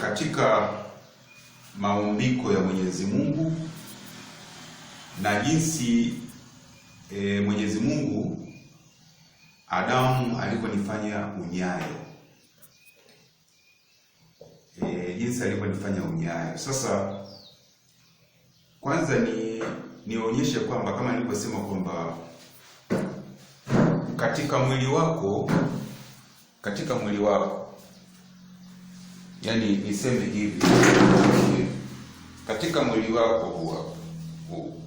katika maumbiko ya Mwenyezi Mungu na jinsi Mwenyezi Mungu Adamu alivyonifanya unyayo. Jinsi alivyonifanya unyayo. Sasa kwanza nionyeshe kwamba kama nilivyosema kwamba katika mwili wako, yani niseme hivi, katika mwili wako huu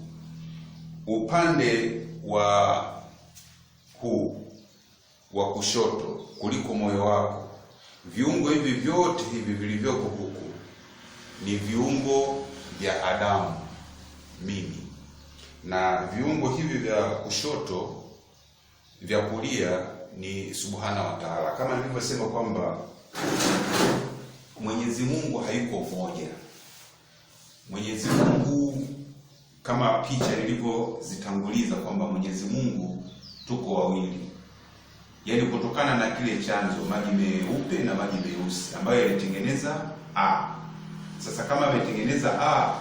upande wa huu wa kushoto kuliko moyo wako, viungo hivi vyote hivi vilivyoko huku ni viungo vya Adamu mimi, na viungo hivi vya kushoto vya kulia ni Subhana wa Taala. Kama nilivyosema kwamba Mwenyezi Mungu hayuko mmoja. Mwenyezi Mungu kama picha nilivyozitanguliza kwamba Mwenyezi Mungu tuko wawili, yaani kutokana na kile chanzo maji meupe na maji meusi ambayo yalitengeneza A. Sasa kama ametengeneza A,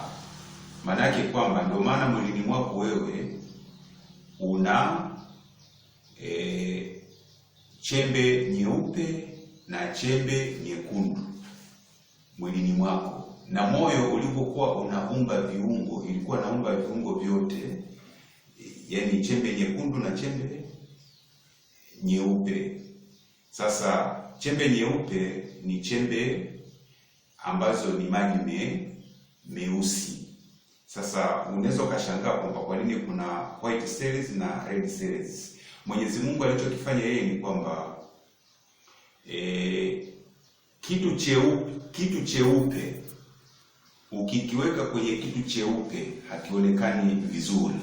maana yake kwamba ndio maana mwilini mwako wewe una chembe nyeupe na chembe nyekundu mwilini mwako, na moyo ulipokuwa unaumba viungo ilikuwa naumba viungo vyote, yani chembe nyekundu na chembe nyeupe. Sasa chembe nyeupe ni chembe ambazo ni maji meusi. Sasa unaweza ukashangaa kwamba kwa nini kuna white cells na red cells. Mwenyezi Mungu alichokifanya yeye ni kwamba kitu cheupe ukikiweka kwenye kitu cheupe hakionekani vizuri.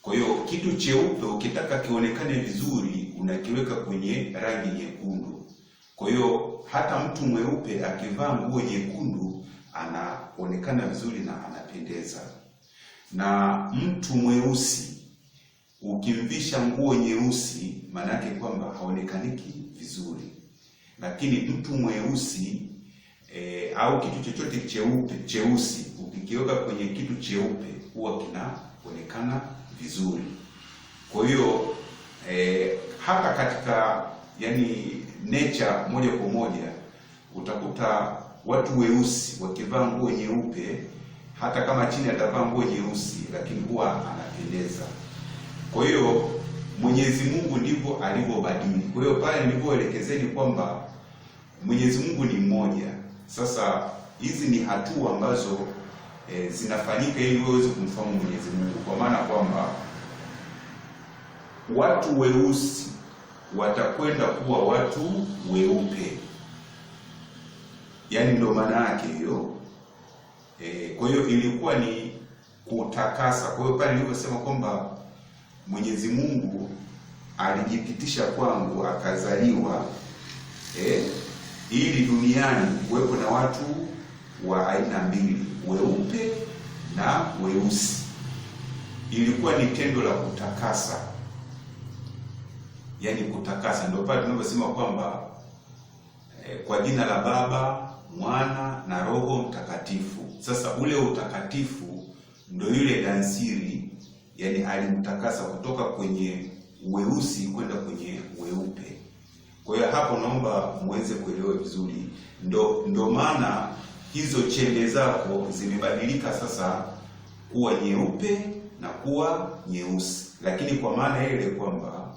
Kwa hiyo kitu cheupe ukitaka kionekane vizuri unakiweka kwenye rangi nyekundu. Kwa hiyo hata mtu mweupe akivaa nguo nyekundu anaonekana vizuri na anapendeza. Na mtu mweusi ukimvisha nguo nyeusi maana yake kwamba haonekaniki vizuri. Lakini mtu mweusi au kitu chochote cheupe cheusi ukikiweka kwenye kitu cheupe huwa kinaonekana vizuri. Kwa hiyo hata katika yani nature moja kwa moja utakuta watu weusi wakivaa nguo nyeupe, hata kama chini atavaa nguo nyeusi lakini huwa anapendeza. Kwa hiyo Mwenyezi Mungu ndivyo alivyobadili. Kwa hiyo pale nilipoelekezeni kwamba Mwenyezi Mungu ni mmoja. Sasa hizi ni hatua ambazo zinafanyika ili uweze kumfahamu Mwenyezi Mungu, kwa maana kwamba watu weusi watakwenda kuwa watu weupe, yaani ndio maana yake hiyo. Kwa hiyo ilikuwa ni kutakasa. Kwa hiyo pale niliposema kwamba Mwenyezi Mungu alijipitisha kwangu akazaliwa ili duniani kuwepo na watu wa aina mbili, weupe na weusi. Ilikuwa ni tendo la kutakasa, yaani kutakasa. Ndio pale tunaposema kwamba kwa jina la Baba, Mwana na Roho Mtakatifu. Sasa ule utakatifu ndio yule dansiri, yani alimtakasa kutoka kwenye weusi kwenda kwenye weupe. Kwa hiyo hapo naomba muweze kuelewa vizuri. Ndo maana hizo chembe zako zimebadilika sasa kuwa nyeupe na kuwa nyeusi. Lakini kwa maana ile kwamba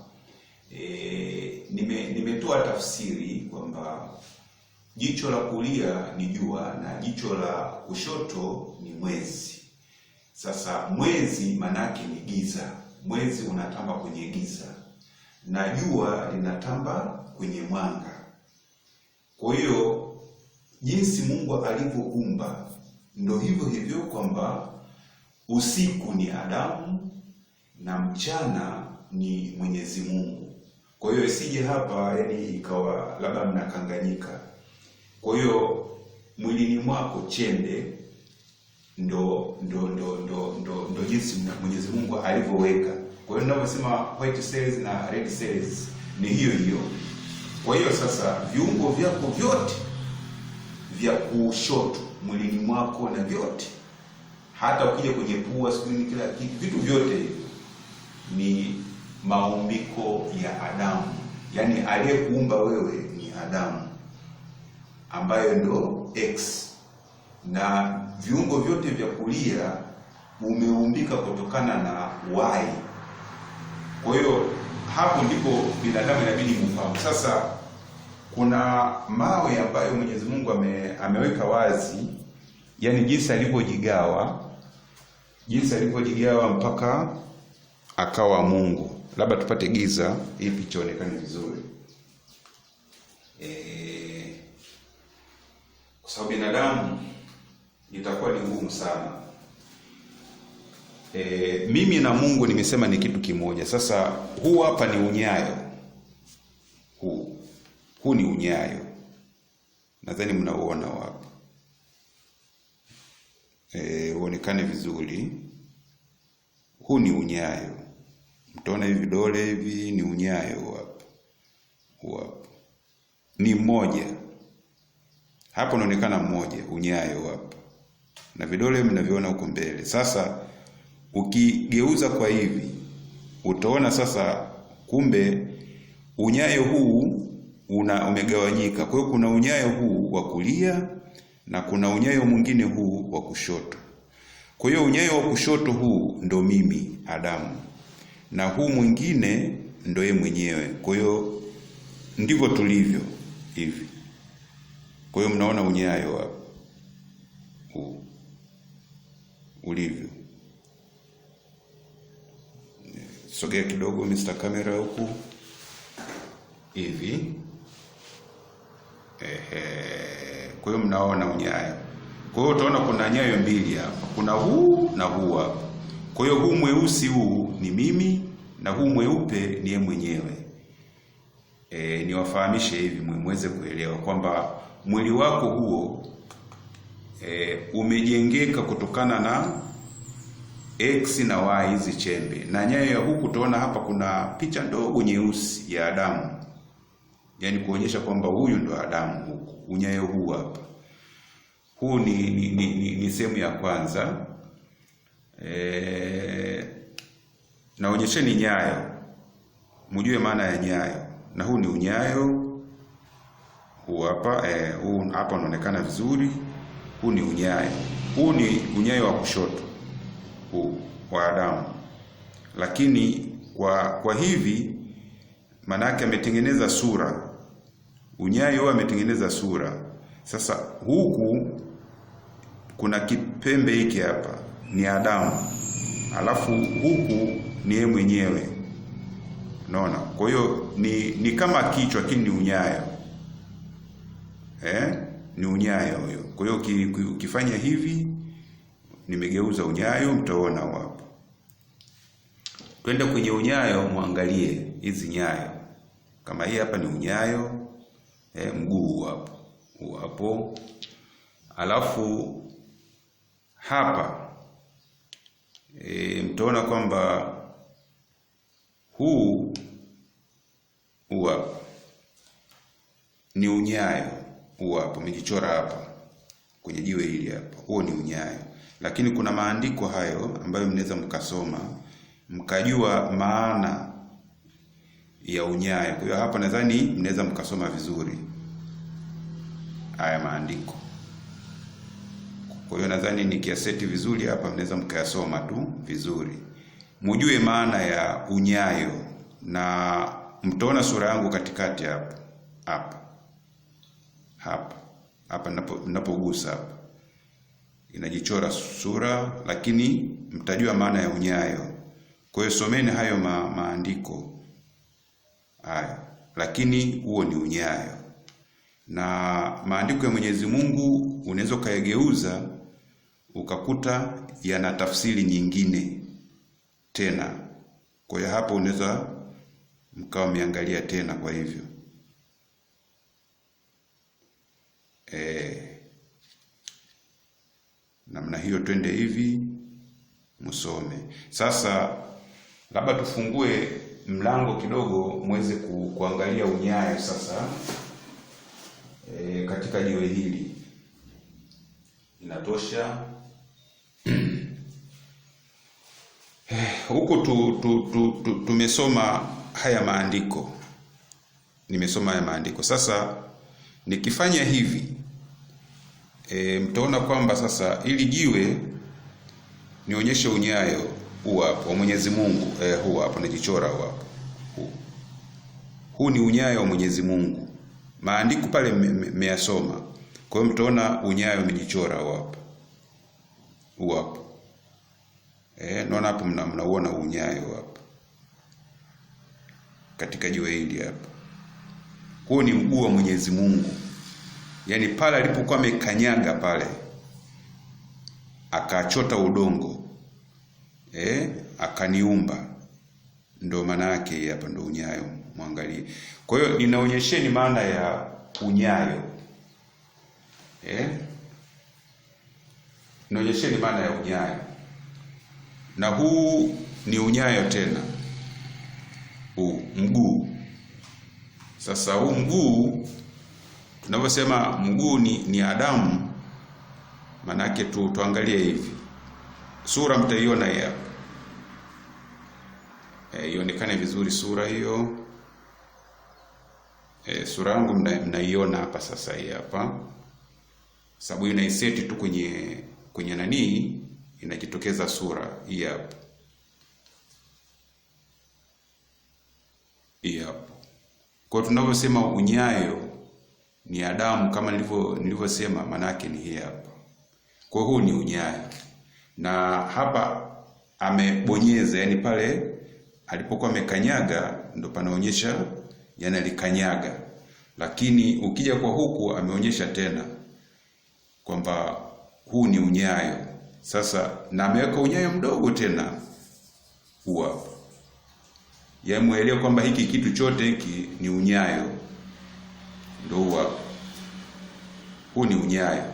nimetoa tafsiri kwamba jicho la kulia ni jua na jicho la kushoto ni mwezi. Sasa mwezi manake ni giza. Mwezi unatamba kwenye giza na jua linatamba kwenye mwanga. Kwa hiyo jinsi Mungu alivyoumba ndio hivyo hivyo kwamba usiku ni Adamu na mchana ni Mwenyezi Mungu. Kwa hiyo isije hapa yani ikawa labda mnakanganyika. Kwa hiyo mwilini mwako chembe ndo jinsi Mwenyezi Mungu alivyoweka. Kwa hiyo ninaposema white cells na red cells ni hiyo hiyo. Kwa hiyo sasa viungo vyako vyote vya kushoto mwilini mwako na vyote, hata ukija kwenye pua, sijui ni kila kitu, vitu vyote hivi ni maumbiko ya Adamu. Yaani aliyekuumba wewe ni Adamu, ambayo ndo X, na viungo vyote vya kulia umeumbika kutokana na Y. Kwa hiyo hapo ndipo binadamu inabidi mfahamu. Sasa kuna mawe ambayo Mwenyezi Mungu ameweka wazi, yani jinsi alivyojigawa, jinsi alivyojigawa mpaka akawa Mungu. Labda tupate giza hii picha ionekane vizuri. Kwa sababu binadamu itakuwa ni ngumu sana. Mimi na Mungu nimesema ni kitu kimoja. Sasa huu hapa ni unyayo. Huu ni unyayo. Nadhani mnauona hapa. Uonekane vizuri. Huu ni unyayo. Mtaona hivi vidole hivi ni unyayo hapa. Huu hapa. Ni mmoja. Hapo unaonekana mmoja, unyayo hapa. Na vidole mnaviona huko mbele. Sasa ukigeuza kwa hivi utaona sasa kumbe unyayo huu umegawanyika. Kwa hiyo kuna unyayo huu wa kulia na kuna unyayo mwingine huu wa kushoto. Kwa hiyo unyayo wa kushoto huu ndo mimi Adamu, na huu mwingine ndo yeye mwenyewe. Kwa hiyo ndivyo tulivyo hivi. Kwa hiyo mnaona unyayo hapa huu ulivyo. Sogea kidogo Mr. Camera huku hivi. Kwa hiyo mnaona unyayo. Kwa hiyo utaona kuna nyayo mbili hapa. Kuna huu na huu hapa. Kwa hiyo huu mweusi huu ni mimi na huu mweupe ni yeye mwenyewe. Niwafahamishe hivi muweze kuelewa kwamba mwili wako huo umejengeka kutokana na X na Y, hizi chembe. Na nyayo ya huku utaona hapa kuna picha ndogo nyeusi ya Adamu. Yaani kuonyesha kwamba huyu ndo Adamu huku. Unyayo huu hapa. Huu ni sehemu ya kwanza. Naonyesheni nyayo. Mjue maana ya nyayo. Na huu ni unyayo. Huu hapa, huu hapa unaonekana vizuri. Huu ni unyayo. Huu ni unyayo wa kushoto. Huu wa Adamu. Lakini kwa hivi manake ametengeneza sura. Unyayo huo ametengeneza sura. Sasa huku kuna kipembe hiki hapa ni Adamu. Alafu huku ni yeye mwenyewe. Unaona? Kwa hiyo ni kama kichwa lakini ni unyayo. Ni unyayo huyo. Kwa hiyo ukifanya hivi nimegeuza unyayo, mtaona hapo. Twende kwenye unyayo muangalie hizi nyayo. Kama hii hapa ni unyayo, mguu hapo. Huu hapo. Alafu hapa mtaona kwamba huu hapa ni unyayo. Huu hapo umejichora hapa kwenye jiwe hili hapa. Huo ni unyayo. Lakini kuna maandiko hayo ambayo mnaweza mkasoma mkajua maana ya unyayo. Kwa hiyo hapa nadhani mnaweza mkasoma vizuri haya maandiko. Kwa hiyo nadhani nikiaseti vizuri hapa mnaweza mkayasoma tu vizuri. Mjue maana ya unyayo na mtaona sura yangu katikati hapa. Hapa. Hapa. Hapa ninapogusa hapa. Inajichora sura, lakini mtajua maana ya unyayo. Kwa hiyo someni hayo maandiko hayo. Lakini huo ni unyayo. Na maandiko ya Mwenyezi Mungu unaweza kayageuza ukakuta yana tafsiri nyingine tena. Kwa hiyo hapo unaweza mkawa miangalia tena kwa hivyo. Namna hiyo twende hivi msome. Sasa labda tufungue mlango kidogo muweze kuangalia unyayo sasa katika jiwe hili. Inatosha. Huku tumesoma haya maandiko. Nimesoma haya maandiko. Sasa nikifanya hivi mtaona kwamba sasa ili jiwe nionyeshe unyayo huu hapo wa Mwenyezi Mungu. Huu hapo najichora huu hapo. Huu ni unyayo wa Mwenyezi Mungu. Maandiko pale mmeyasoma. Kwa hiyo mtaona unyayo umejichora huu hapo. Huu hapo. Naona hapo mnauona unyayo hapo katika jiwe hili hapa. Huu ni mguu wa Mwenyezi Mungu. Yaani pale alipokuwa amekanyaga pale akachota udongo, akaniumba. Ndio maana yake hapa, ndio unyayo, muangalie. Kwa hiyo ninaonyesheni maana ya unyayo. Ninaonyesheni maana ya unyayo. Na huu ni unyayo tena. Huu mguu. Sasa huu mguu, tunaposema mguu ni Adamu, maana yake tuangalie hivi. Sura mtaiona hii hapa. Ionekane vizuri sura hiyo. Sura yangu mnaiona hapa sasa hii hapa. Sababu inaiseti tu kwenye nani inajitokeza sura hii hapa. Hii hapa. Kwa tunavyosema unyayo ni Adamu kama nilivyosema, maana yake ni hii hapa. Kwa huu ni unyayo. Na hapa amebonyeza, yani pale alipokuwa amekanyaga ndo panaonyesha yani alikanyaga. Lakini ukija kwa huku ameonyesha tena kwamba huu ni unyayo. Sasa na ameweka unyayo mdogo tena huu hapa. Yaani muelewe kwamba hiki kitu chote hiki ni unyayo. Ndio huu hapa. Huu ni unyayo.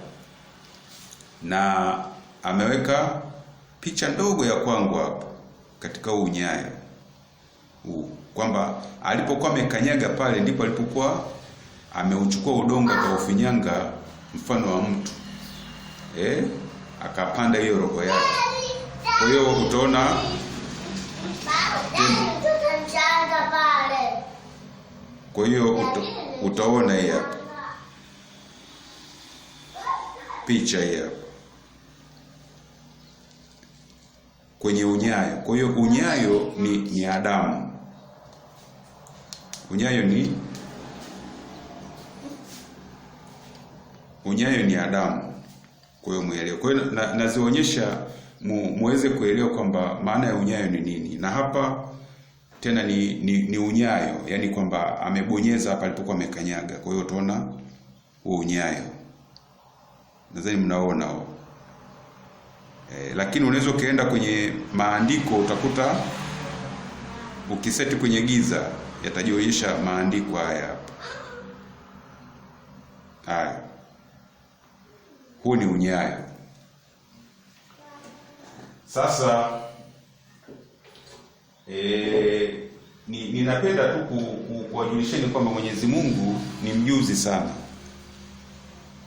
Na ameweka picha ndogo ya kwangu hapa katika huu unyayo. Huu kwamba alipokuwa amekanyaga pale ndipo alipokuwa ameuchukua udongo akaufinyanga mfano wa mtu. Akapanda hiyo roho yake. Kwa hiyo utaona kwa hiyo utaona hii hapa picha hii hapa kwenye unyayo. Kwa hiyo unyayo ni Adamu. Unyayo ni Adamu. Kwa hiyo muelewe. Kwa hiyo nazionyesha muweze kuelewa kwamba maana ya unyayo ni nini. Na hapa tena ni unyayo, yani kwamba amebonyeza hapa alipokuwa amekanyaga. Kwa hiyo utaona huo unyayo. Nadhani mnaona huo. Lakini unaweza ukaenda kwenye maandiko utakuta ukiseti kwenye giza yatajionyesha maandiko haya hapa. Haya. Huu ni unyayo. Sasa ninapenda tu kuwajulisheni kwamba Mwenyezi Mungu ni mjuzi sana.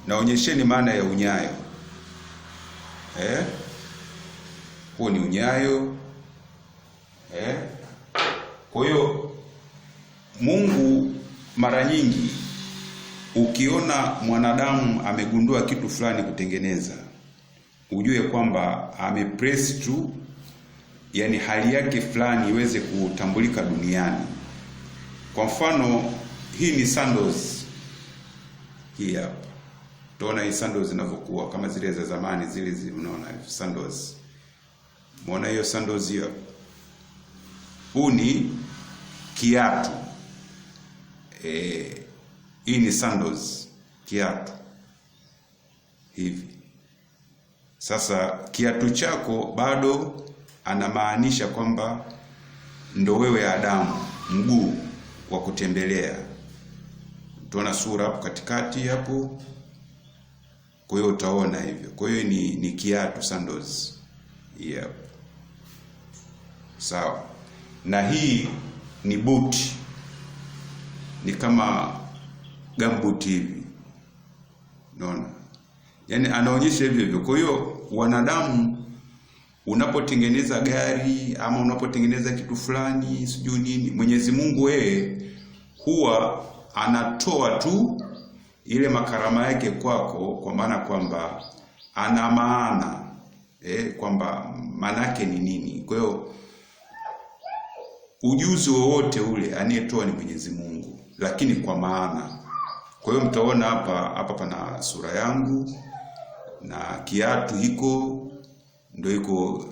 Naonyesheni maana ya unyayo. Huu ni unyayo. Kwa hiyo Mungu mara nyingi ukiona mwanadamu amegundua kitu fulani kutengeneza, ujue kwamba amepress tu, yani hali yake fulani iweze kutambulika duniani. Kwa mfano hii ni sandals. Hii hapa. Tunaona hii sandals zinavyokuwa kama zile za zamani zile, unaona sandals. Muona hiyo sandals hiyo. Huu ni kiatu. Hii ni sandals, kiatu. Hivi. Sasa kiatu chako bado anamaanisha kwamba ndo wewe Adamu, mguu wa kutembelea. Tunaona sura hapo katikati hapo. Kwa hiyo utaona hivyo. Kwa hiyo ni kiatu sandals. Yep. Sawa. Na hii ni buti, ni kama gambuti hivi, unaona, yaani anaonyesha hivyo hivyo. Kwa hiyo wanadamu, unapotengeneza gari ama unapotengeneza kitu fulani sijui nini, Mwenyezi Mungu yeye huwa anatoa tu ile makarama yake kwako, kwa maana kwamba ana maana kwamba maana yake ni nini. Kwa hiyo ujuzi wowote ule anayetoa ni Mwenyezi Mungu, lakini kwa maana. Kwa hiyo mtaona hapa hapa pana sura yangu na kiatu hiko ndio iko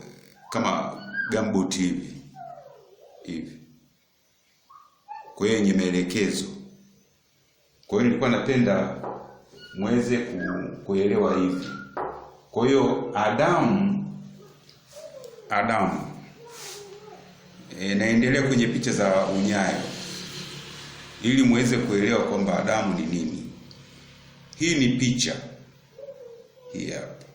kama gumboot hivi hivi, kwa hiyo yenye maelekezo. Kwa hiyo nilikuwa napenda muweze kuelewa hivi. Kwa hiyo Adamu naendelea kwenye picha za unyayo ili muweze kuelewa kwamba Adamu ni nini. Hii ni picha hii hapa,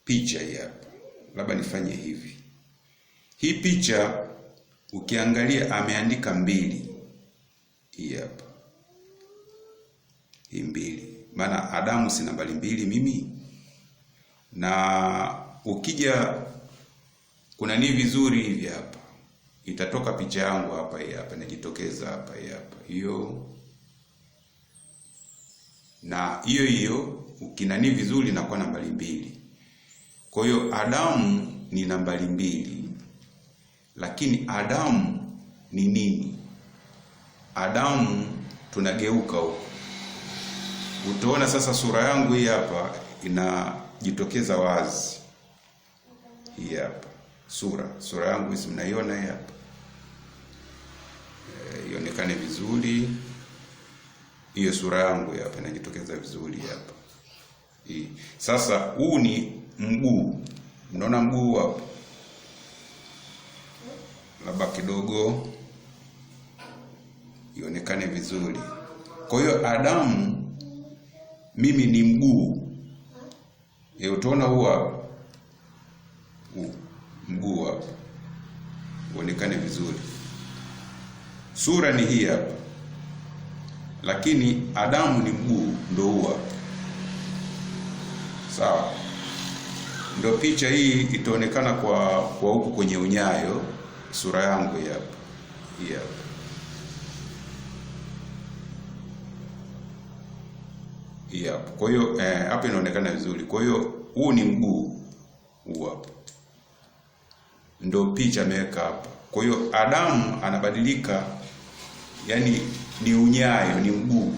picha hii hapa, labda nifanye hivi. Hii picha ukiangalia ameandika mbili, hii hapa, hii mbili, maana Adamu si nambari mbili mimi. Na ukija kuna ni vizuri hivi hapa, itatoka picha yangu hapa, hii hapa inajitokeza hapa, hii hapa hiyo, na hiyo hiyo ukinani vizuri inakuwa nambari mbili. Kwa hiyo Adamu ni nambari mbili, lakini Adamu ni nini? Adamu tunageuka huko, utaona sasa sura yangu hii hapa inajitokeza wazi. Hii hapa sura yangu hii mnaiona hii hapa, ionekane vizuri. Hiyo sura yangu hapa inajitokeza vizuri hapa. Hii. Sasa huu ni mguu, mnaona mguu hapo, labda kidogo ionekane vizuri. Kwa hiyo Adamu mimi ni mguu. Utaona huu hapa, huu mguu hapa uonekane vizuri. Sura ni hii hapa, lakini Adamu ni mguu, ndio huu hapa. Sawa, ndio picha hii itaonekana kwa huku kwenye unyayo, sura yangu hii hapa, hii hapa. Hii hapa. Kwa hiyo hapa inaonekana vizuri. Kwa hiyo huu ni mguu huu hapa, ndio picha ameweka hapa. Kwa hiyo Adamu anabadilika, yani ni unyayo, ni mguu.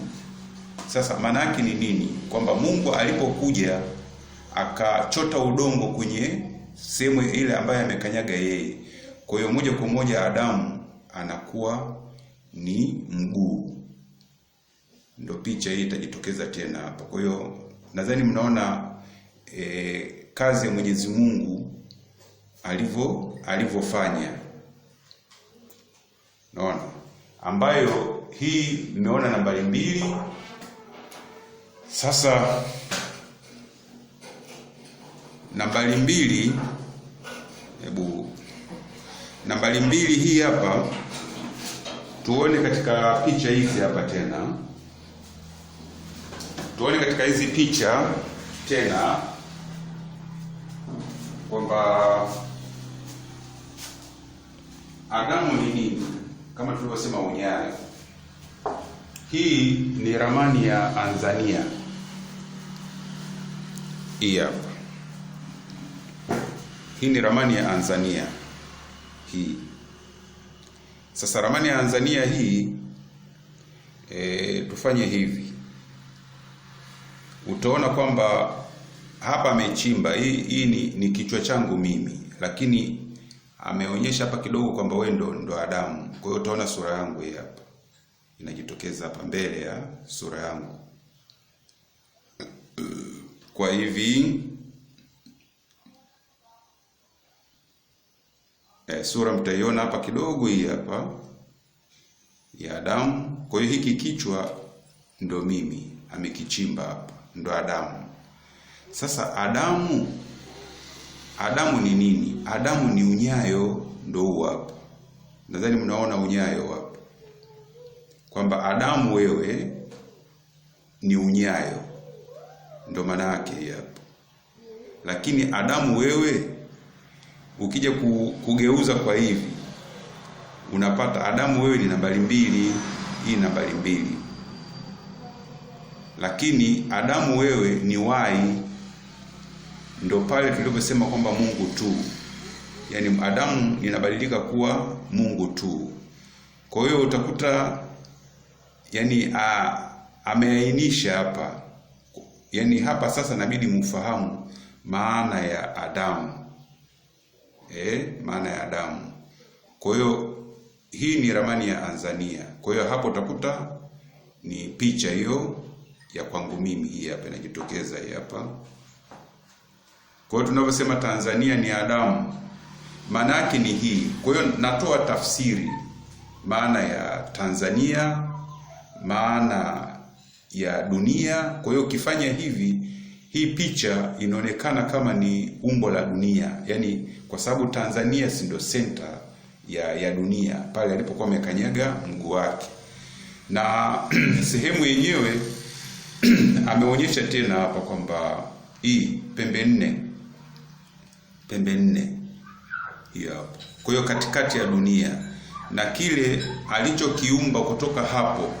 Sasa maana yake ni nini? Kwamba Mungu alipokuja akachota udongo kwenye sehemu ile ambayo amekanyaga yeye. Kwa hiyo moja kwa moja Adamu anakuwa ni mguu. Ndio picha hii itajitokeza tena hapa. Kwa hiyo nadhani mnaona kazi ya Mwenyezi Mungu alivyofanya. Naona ambayo hii mmeona nambari mbili. Sasa nambari mbili, hebu nambari mbili hii hapa tuone katika picha hizi hapa tena. Tuone katika hizi picha tena kwamba Adamu ni nini? Kama tulivyosema unyayo. Hii ni ramani ya Tanzania. Hii hapa. Hii ni ramani ya Tanzania. Hii. Sasa ramani ya Tanzania hii tufanye hivi. Utaona kwamba hapa amechimba. Hii ni kichwa changu mimi, lakini ameonyesha hapa kidogo kwamba wewe ndo Adamu. Kwa hiyo utaona sura yangu hii hapa inajitokeza hapa mbele ya sura yangu. Kwa hivi sura mtaiona hapa kidogo, hii hapa ya Adamu. Kwa hiyo hiki kichwa ndo mimi, amekichimba hapa, ndo Adamu. Sasa Adamu ni nini? Adamu ni unyayo, ndo huu hapa. Nadhani mnaona unyayo hapo kwamba Adamu wewe ni unyayo, ndo maana yake hapo. Lakini Adamu wewe ukija kugeuza kwa hivi unapata Adamu wewe ni nambari 2, hii nambari 2. Lakini Adamu wewe ni wai, ndo pale tuliposema kwamba Mungu tu. Yaani Adamu inabadilika kuwa Mungu tu. Kwa hiyo utakuta yani ameainisha hapa. Yaani hapa sasa inabidi mufahamu maana ya Adamu. Maana ya Adamu. Kwa hiyo hii ni ramani ya Tanzania. Kwa hiyo hapo utakuta ni picha hiyo ya kwangu mimi, hii hapa inajitokeza hii hapa. Kwa hiyo tunaposema Tanzania ni Adamu, maana yake ni hii. Kwa hiyo natoa tafsiri maana ya Tanzania, maana ya dunia. Kwa hiyo ukifanya hivi, hii picha inaonekana kama ni umbo la dunia. Yaani kwa sababu Tanzania si ndio center ya dunia pale alipokuwa amekanyaga mguu wake. Na sehemu yenyewe ameonyesha tena hapa kwamba hii pembe nne, pembe nne hiyo hapo. Kwa hiyo katikati ya dunia, na kile alichokiumba kutoka hapo,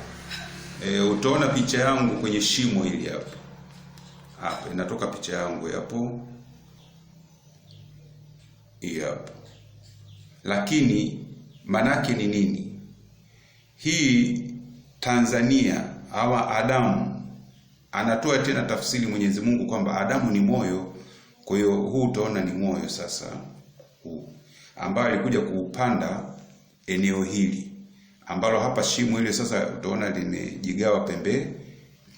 utaona picha yangu kwenye shimo hili hapo. Hapa inatoka picha yangu hapo. Hii hapo. Lakini manake ni nini? Hii Tanzania hawa Adamu anatoa tena tafsiri Mwenyezi Mungu kwamba Adamu ni moyo. Kwa hiyo huu utaona ni moyo sasa huu ambaye alikuja kuupanda eneo hili ambalo hapa shimo ile sasa utaona limejigawa pembe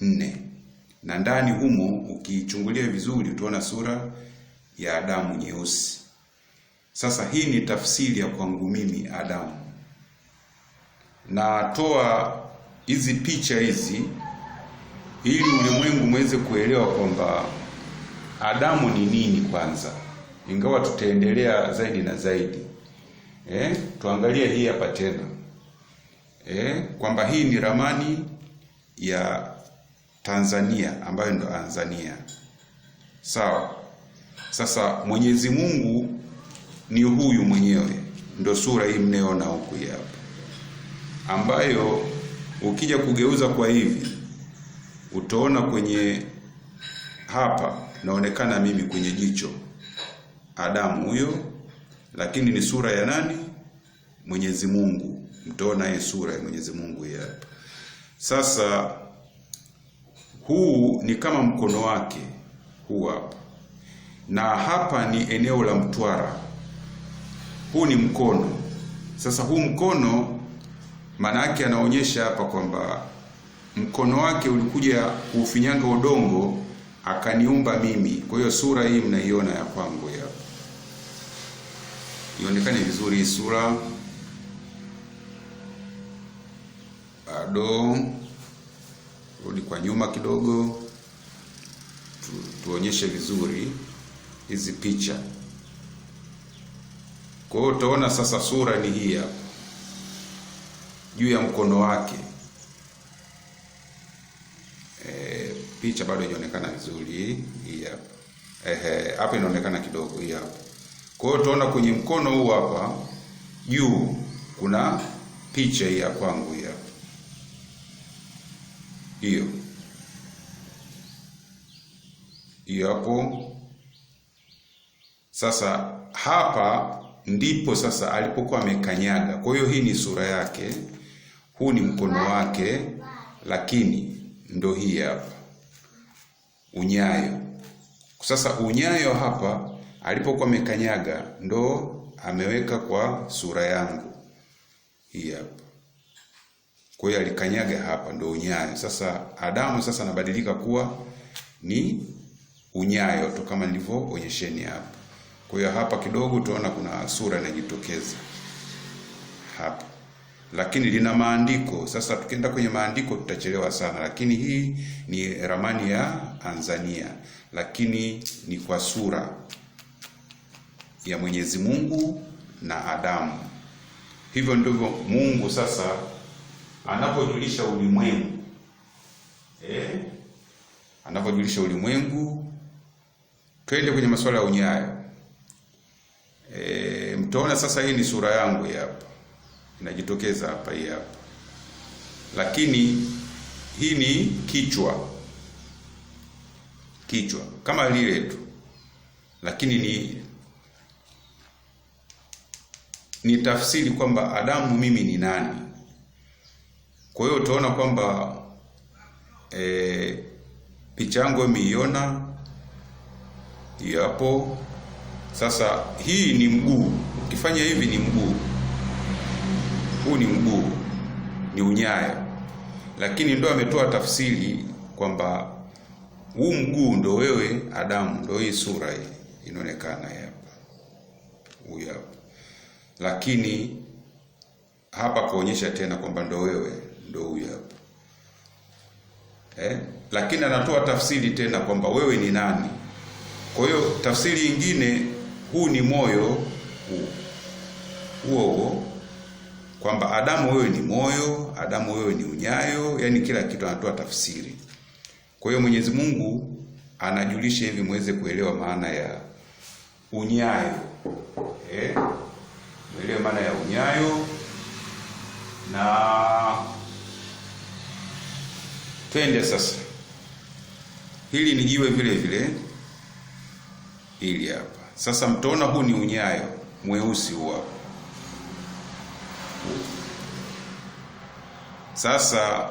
4, na ndani humo ukichungulia vizuri utaona sura ya Adamu nyeusi. Sasa hii ni tafsiri ya kwangu mimi Adamu. Natoa hizi picha hizi ili ulimwengu muweze kuelewa kwamba Adamu ni nini kwanza, ingawa tutaendelea zaidi na zaidi. Tuangalie hii hapa tena. Kwamba hii ni ramani ya Tanzania ambayo ndo Tanzania. Sawa. Sasa Mwenyezi Mungu ni huyu mwenyewe, ndo sura hii mnayoona huku hapa, ambayo ukija kugeuza kwa hivi utaona kwenye hapa naonekana mimi kwenye jicho Adamu huyo, lakini ni sura ya nani? Mwenyezi Mungu. Mtaona hii sura ya Mwenyezi Mungu hii hapa. Sasa huu ni kama mkono wake huu hapa, na hapa ni eneo la Mtwara. Huu ni mkono. Sasa huu mkono maana yake anaonyesha hapa kwamba mkono wake ulikuja kuufinyanga udongo akaniumba mimi. Kwa hiyo sura hii mnaiona ya kwangu hapa. Ionekane vizuri hii sura. Bado rudi kwa nyuma kidogo tuonyeshe vizuri hizi picha. Kwa hiyo utaona sasa sura ni hii hapa juu ya mkono wake. Picha bado haionekana vizuri hii hapa. Hapa inaonekana kidogo hii hapa. Kwa hiyo utaona kwenye mkono huu hapa juu kuna picha hii ya kwangu hii hapa. Hiyo. Hiyo hapo. Sasa hapa ndipo sasa alipokuwa amekanyaga. Kwa hiyo hii ni sura yake, huu ni mkono wake, lakini ndo hii hapa unyayo. Sasa unyayo hapa alipokuwa amekanyaga ndo ameweka kwa sura yangu hii hapa. Kwa hiyo alikanyaga hapa ndo unyayo. Sasa Adamu sasa anabadilika kuwa ni unyayo tu kama nilivyoonyesheni hapa. Kwa hiyo hapa kidogo utaona kuna sura inajitokeza hapa, lakini lina maandiko. Sasa tukienda kwenye maandiko tutachelewa sana, lakini hii ni ramani ya Tanzania, lakini ni kwa sura ya Mwenyezi Mungu na Adamu. Hivyo ndivyo Mungu sasa anapojulisha ulimwengu. Anapojulisha ulimwengu. Twende kwenye masuala ya unyayo. Mtaona sasa hii ni sura yangu hapa. Inajitokeza hapa, hii hapa. Lakini hii ni kichwa. Kichwa kama lile tu. Lakini ni tafsiri kwamba Adamu mimi ni nani. Kwa hiyo utaona kwamba picha yangu umeiona hapo. Sasa hii ni mguu. Ukifanya hivi ni mguu. Huu ni mguu, ni unyayo. Lakini ndo ametoa tafsiri kwamba huu mguu ndo wewe Adamu, ndo hii sura hii inaonekana hapa. Huyu hapa. Lakini hapa kaonyesha tena kwamba ndo wewe, ndo huyu hapa. Lakini anatoa tafsiri tena kwamba wewe ni nani. Kwa hiyo tafsiri nyingine, huu ni moyo huu. Huo huo kwamba Adamu wewe ni moyo, Adamu wewe ni unyayo, yani kila kitu anatoa tafsiri. Kwa hiyo Mwenyezi Mungu anajulisha hivi muweze kuelewa maana ya unyayo. Muelewe maana ya unyayo. Na twende sasa. Hili ni jiwe vile vile. Hili hapa. Sasa mtaona huu ni unyayo mweusi huu hapa. Sasa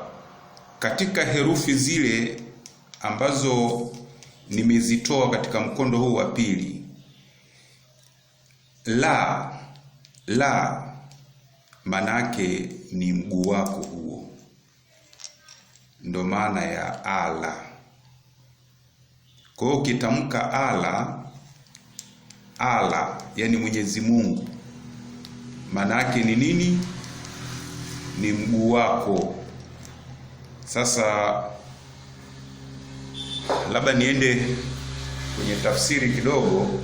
katika herufi zile ambazo nimezitoa katika mkondo huu wa pili, la la manake ni mguu wako huo, ndo maana ya ala. Kwa hiyo ukitamka ala, ala yani Mwenyezi Mungu, maana yake ni nini? Ni mguu wako. Sasa labda niende kwenye tafsiri kidogo.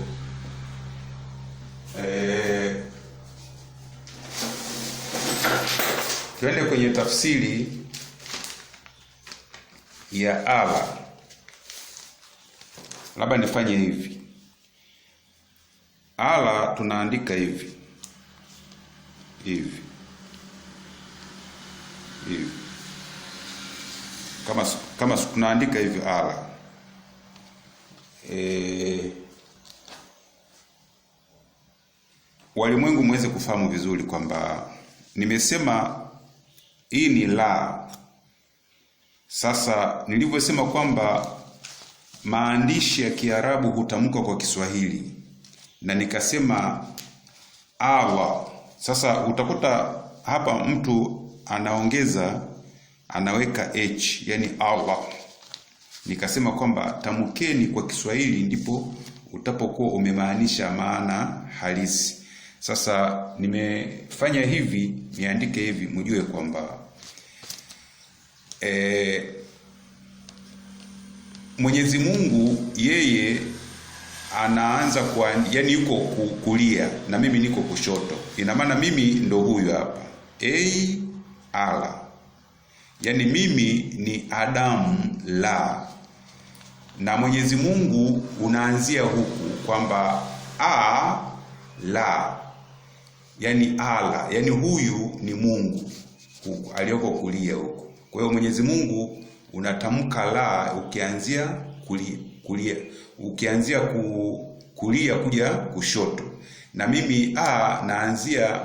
Tuende kwenye tafsiri ya ala. Labda nifanye hivi. Ala tunaandika hivi. Hivi. Hivi. Kama tunaandika hivi ala. Walimwengu muweze kufahamu vizuri kwamba nimesema hii ni la. Sasa nilivyosema kwamba maandishi ya Kiarabu hutamkwa kwa Kiswahili na nikasema awa. Sasa utakuta hapa mtu anaongeza, anaweka h, yani Allah. Nikasema kwamba tamkeni kwa Kiswahili ndipo utapokuwa umemaanisha maana halisi. Sasa nimefanya hivi, niandike hivi mjue kwamba Mwenyezi Mungu yeye anaanza kwa, yani yuko kulia na mimi niko kushoto. Ina maana mimi ndo huyu hapa. A ala. Yani mimi ni Adamu la. Na Mwenyezi Mungu unaanzia huku kwamba a la. Yani ala, yani huyu ni Mungu huku aliyoko kulia huku. Kwa hiyo Mwenyezi Mungu unatamka la ukianzia kulia, ukianzia kulia kuja kushoto. Na mimi a naanzia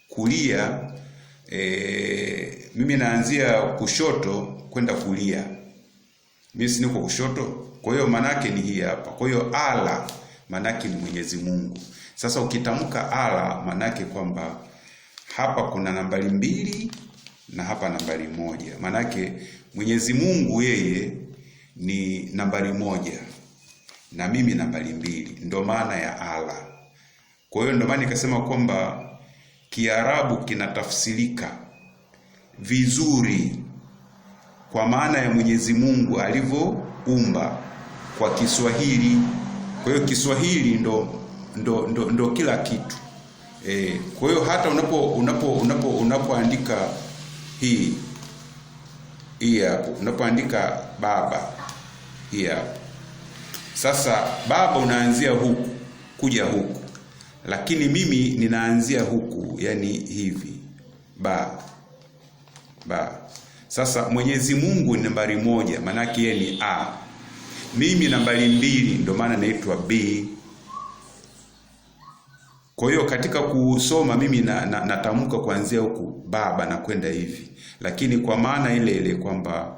kulia, mimi naanzia kushoto kwenda kulia. Mimi si niko kushoto, kwa hiyo manake ni hii hapa. Kwa hiyo ala manake ni Mwenyezi Mungu. Sasa ukitamka ala manake kwamba hapa kuna nambari 2 na hapa nambari 1. Manake Mwenyezi Mungu yeye ni nambari 1 na mimi nambari 2. Ndio maana ya ala. Kwa hiyo ndio maana nikasema kwamba Kiarabu kinatafsirika vizuri kwa maana ya Mwenyezi Mungu alivyoumba kwa Kiswahili. Kwa hiyo Kiswahili ndo kila kitu. Kwa hiyo hata unapoandika hii hapo, unapoandika baba hii hapo. Sasa baba unaanzia huku kuja huku, lakini mimi ninaanzia huku, yani hivi ba ba. Sasa Mwenyezi Mungu ni nambari 1, maana yake yeye ni A. Mimi nambari 2, ndio maana naitwa B. Kwa hiyo katika kusoma mimi natamka kuanzia huku baba na kwenda hivi, lakini kwa maana ile ile kwamba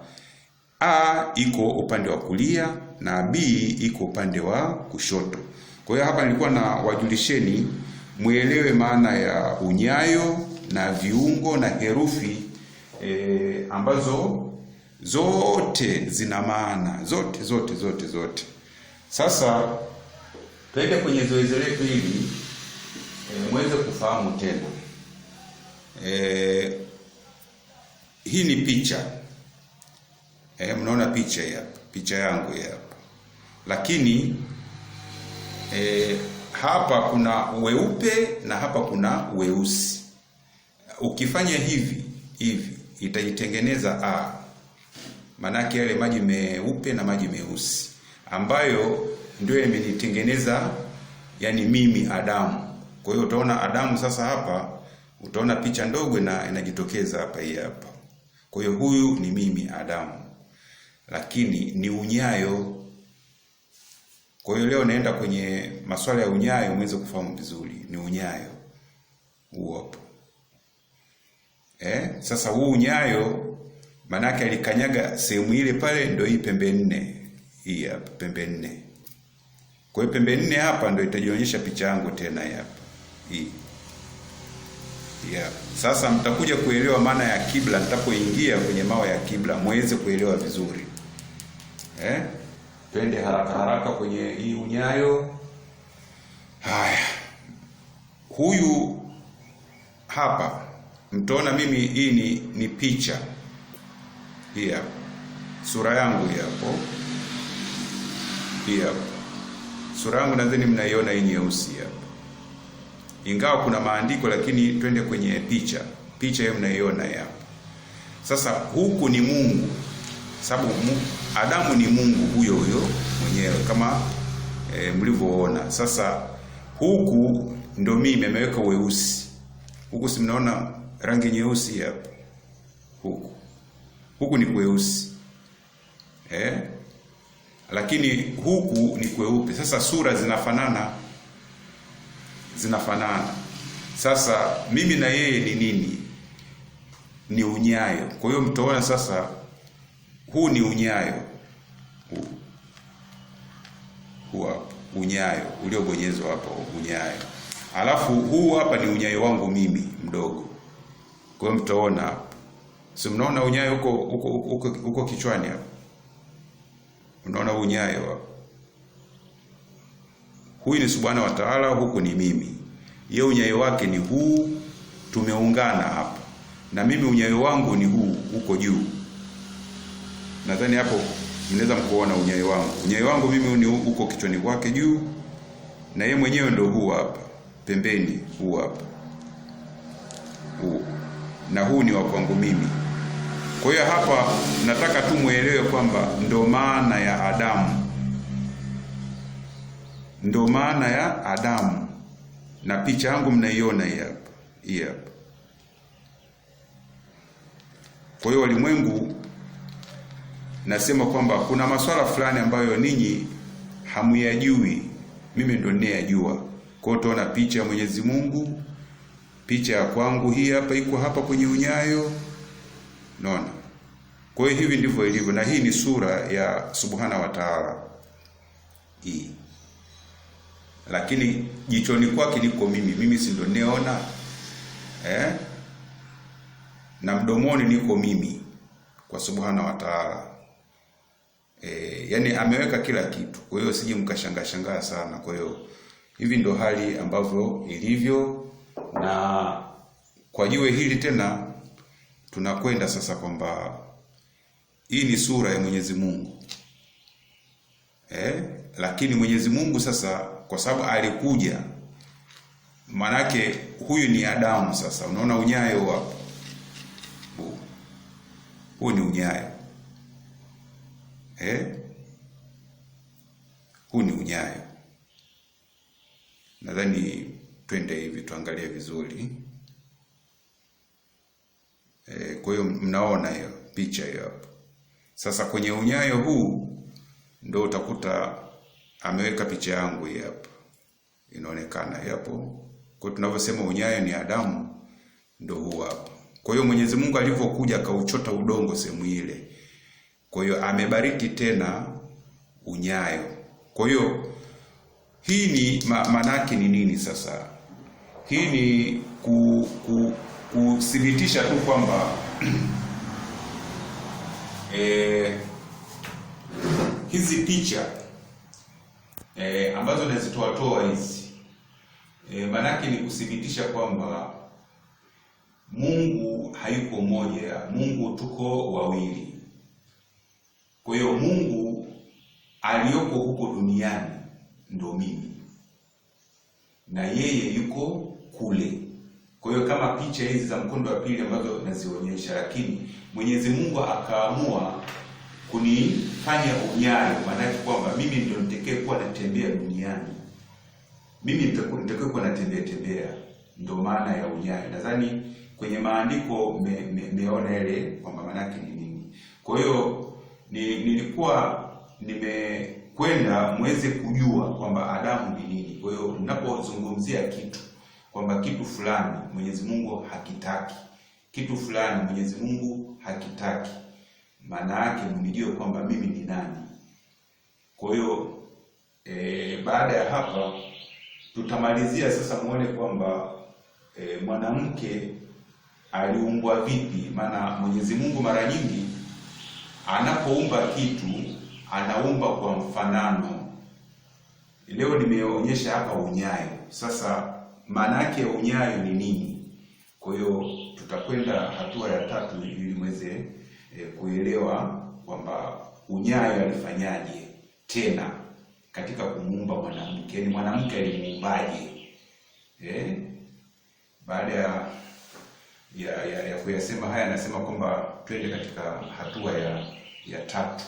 A iko upande wa kulia na B iko upande wa kushoto. Kwa hiyo hapa nilikuwa na wajulisheni muelewe maana ya unyayo na viungo na herufi ambazo zote zina maana, zote zote zote zote. Sasa twende kwenye zoezi letu hili muweze kufahamu tena. Hii ni picha. Mnaona picha hii hapa, picha yangu hii hapa. Lakini hapa kuna weupe na hapa kuna weusi. Ukifanya hivi hivi itaitengeneza A. Manake yale maji meupe na maji meusi ambayo ndio yamenitengeneza, yani mimi Adamu. Kwa hiyo utaona Adamu sasa hapa, utaona picha ndogo na inajitokeza hapa hii hapa. Kwa hiyo huyu ni mimi Adamu, lakini ni unyayo. Kwa hiyo leo naenda kwenye masuala ya unyayo muweze kufahamu vizuri. Ni unyayo huu hapo. Sasa huu unyayo manake alikanyaga sehemu ile pale, ndio hii pembe 4. Hii hapa pembe 4. Kwa hiyo pembe 4 hapa ndio itajionyesha picha yangu tena hapa. Hii. Yeah. Sasa mtakuja kuelewa maana ya kibla nitapoingia kwenye mawe ya kibla muweze kuelewa vizuri. Twende haraka haraka kwenye hii unyayo. Haya. Huyu hapa mtaona mimi hii ni picha. Hii hapa. Sura yangu hii hapo. Hii hapa. Sura yangu nadhani mnaiona hii nyeusi hapa. Ingawa kuna maandiko, lakini twende kwenye picha. Picha hiyo mnaiona hapa. Sasa huku ni Mungu. Sababu Adamu ni Mungu huyo huyo mwenyewe kama mlivyoona. Sasa huku ndo mimi ameweka weusi. Huku si mnaona rangi nyeusi hapa. Huku. Huku ni kweusi. Lakini huku ni kweupe. Sasa sura zinafanana. Zinafanana. Sasa mimi na yeye ni nini? Ni unyayo. Kwa hiyo mtaona sasa huu ni unyayo. Huu hapa unyayo uliobonyezwa hapo, unyayo. Alafu huu hapa ni unyayo wangu mimi mdogo. Kwa hiyo mtaona hapa. Si mnaona unyayo huko huko huko huko kichwani hapa. Unaona unyayo hapa. Huyu ni Subhana wa Ta'ala, huku ni mimi. Yeye unyayo wake ni huu, tumeungana hapa. Na mimi unyayo wangu ni huu huko juu. Nadhani hapo mnaweza mkuona unyayo wangu. Unyayo wangu mimi ni huko kichwani kwake juu, na yeye mwenyewe ndio huu hapa. Pembeni huu hapa. Huu. Na huu ni wa kwangu mimi. Kwa hiyo hapa nataka tu muelewe kwamba ndo maana ya Adamu. Ndo maana ya Adamu. Na picha yangu mnaiona hii hapa. Hii hapa. Kwa hiyo walimwengu, nasema kwamba kuna masuala fulani ambayo ninyi hamuyajui, mimi ndo ninayajua. Kwa hiyo utaona picha ya Mwenyezi Mungu, picha ya kwangu hii hapa iko hapa kwenye unyayo. Unaona? Kwa hiyo hivi ndivyo ilivyo, na hii ni sura ya Subhana wa Ta'ala. Hii. Lakini jichoni kwake niko mimi, mimi si ndo niona. Na mdomoni niko mimi kwa Subhana wa Ta'ala. Yani ameweka kila kitu. Kwa hiyo sije mkashangaa shangaa sana. Kwa hiyo hivi ndo hali ambavyo ilivyo. Na kwa jiwe hili tena tunakwenda sasa kwamba hii ni sura ya Mwenyezi Mungu. Lakini Mwenyezi Mungu sasa kwa sababu alikuja Manake huyu ni Adamu. Sasa unaona unyayo hapo, huu ni unyayo huu ni unyayo. Nadhani twende hivi tuangalie vizuri. Kwa hiyo mnaona hiyo picha hiyo hapo. Sasa kwenye unyayo huu ndo utakuta ameweka picha yangu hii hapa, inaonekana hapo. Kwa hiyo tunavyosema unyayo ni Adamu, ndo huu hapa. Kwa hiyo Mwenyezi Mungu alivyokuja akauchota udongo sehemu ile, kwa hiyo amebariki tena unyayo. Kwa hiyo hii ni manake ni nini sasa? Hii ni kuthibitisha tu kwamba hizi picha ambazo nazitoa hizi manake ni kuthibitisha kwamba Mungu hayuko mmoja, Mungu tuko wawili. Kwa hiyo Mungu aliyoko huko duniani ndo mimi na yeye yuko kule. Kwa hiyo kama picha hizi za mkondo wa pili ambazo nazionyesha, lakini Mwenyezi Mungu akaamua kunifanya unyayo, maana kwamba mimi ndio nitakayekuwa kuwa natembea duniani, mimi nitakayekuwa kuwa natembea tembea, ndio maana ya unyayo. Nadhani kwenye maandiko meona ile kwamba maana yake ni nini. Kwa hiyo nilikuwa nimekwenda muweze kujua kwamba Adamu ni nini. Kwa hiyo ninapozungumzia kitu kwamba kitu fulani Mwenyezi Mungu hakitaki, kitu fulani Mwenyezi Mungu hakitaki, maana yake mnijue kwamba mimi ni nani. Kwa hiyo baada ya hapa tutamalizia sasa muone kwamba mwanamke aliumbwa vipi. Maana Mwenyezi Mungu mara nyingi anapoumba kitu anaumba kwa mfanano. Leo nimeonyesha hapa unyayo. Sasa maana yake unyayo ni nini? Kwa hiyo tutakwenda hatua ya tatu ili muweze kuelewa kwamba unyayo alifanyaje tena katika kumuumba mwanamke, yaani mwanamke alimuumbaje? Baada ya kuyasema haya, nasema kwamba twende katika hatua ya tatu.